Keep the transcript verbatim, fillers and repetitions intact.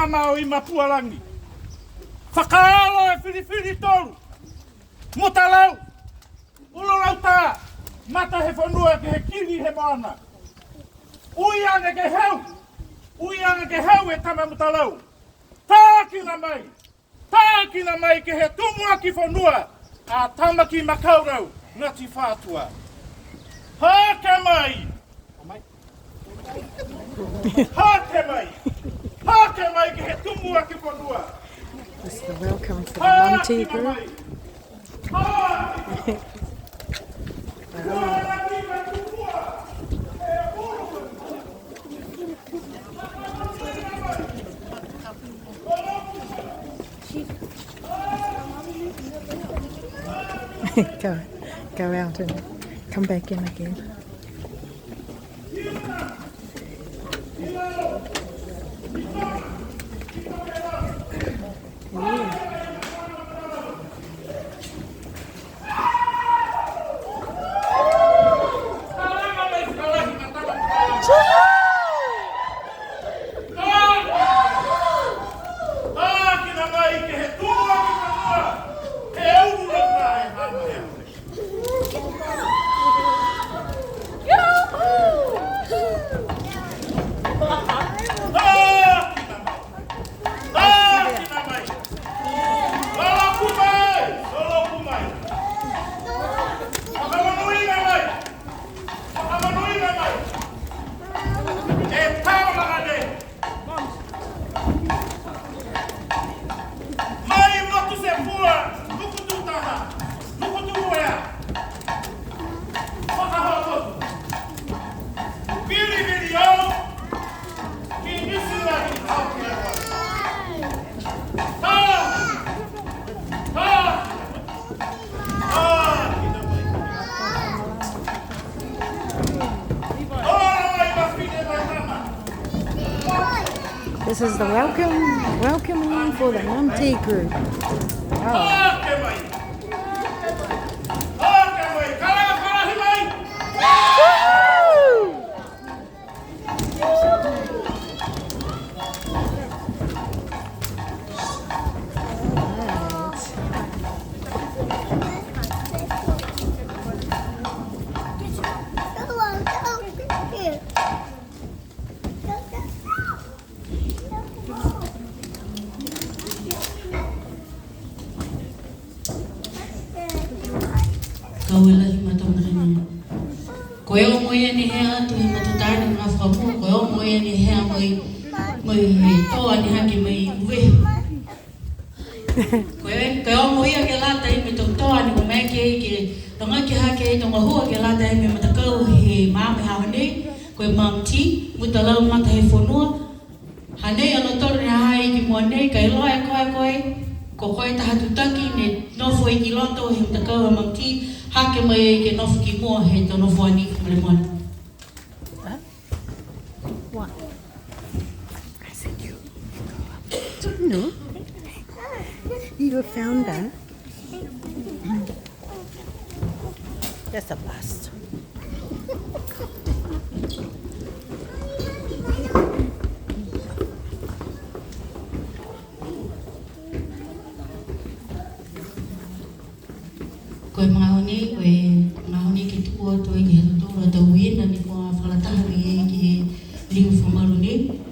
Mao i Mapualagi. Fakaalo e filifili tolu. Mutalau. Ulo lautā. Mata he fonua ke he kili he moana. Ui age ke heu. Ui age ke heu e tama Mutalau. Tākina mai. Tākina mai ke he tumuaki fonua a Tamaki Makaurau Ngati Whātua. Hake mai! Hake mai! Hake mai ke he tumuaki fonua! This is the welcome for the Mum Tea group. Hake mai! Hake mai! Go, go out and come back in again. Ā, tina mai. Loloku mai, loloku mai. Fakamonuina mai. Fakamonuina mai. E tau laga nei. Mai motu se pua, nuku tu taha, nuku tu uea. Fakahoa motu. Vilivili au. This is the welcome, welcoming for the Mum Tea group. Oh. Kau e lahi matau na hana. Ko e omo ia ni hea atu he matutā ni ma fakamua, ko e omo ia ni hea mai, mai he tō ani hake mai uve. Ko e, ko e omo ia ke lata ia mo e tau tō ani ko e mea ke, ke lagaki hake e tau gahua ke lata ia mo e matakau he magaaho nei, ko e Mum Tea, Mutalau Mata he Fonua. Hanei a lautolu ne ha ha i ki mua nei, ka iloa e koe, koe, ko koe taha tutaki ne nofo ai ki loto he matakau a Mum Tea, hake mai ai ke nofo ki mua he tau nofo ani ki mole mole. Huh? What? I said you. No. You a founder. That's a bust. Ko e magaaho nei, ko e magaaho nei ke tuku atu ai ke he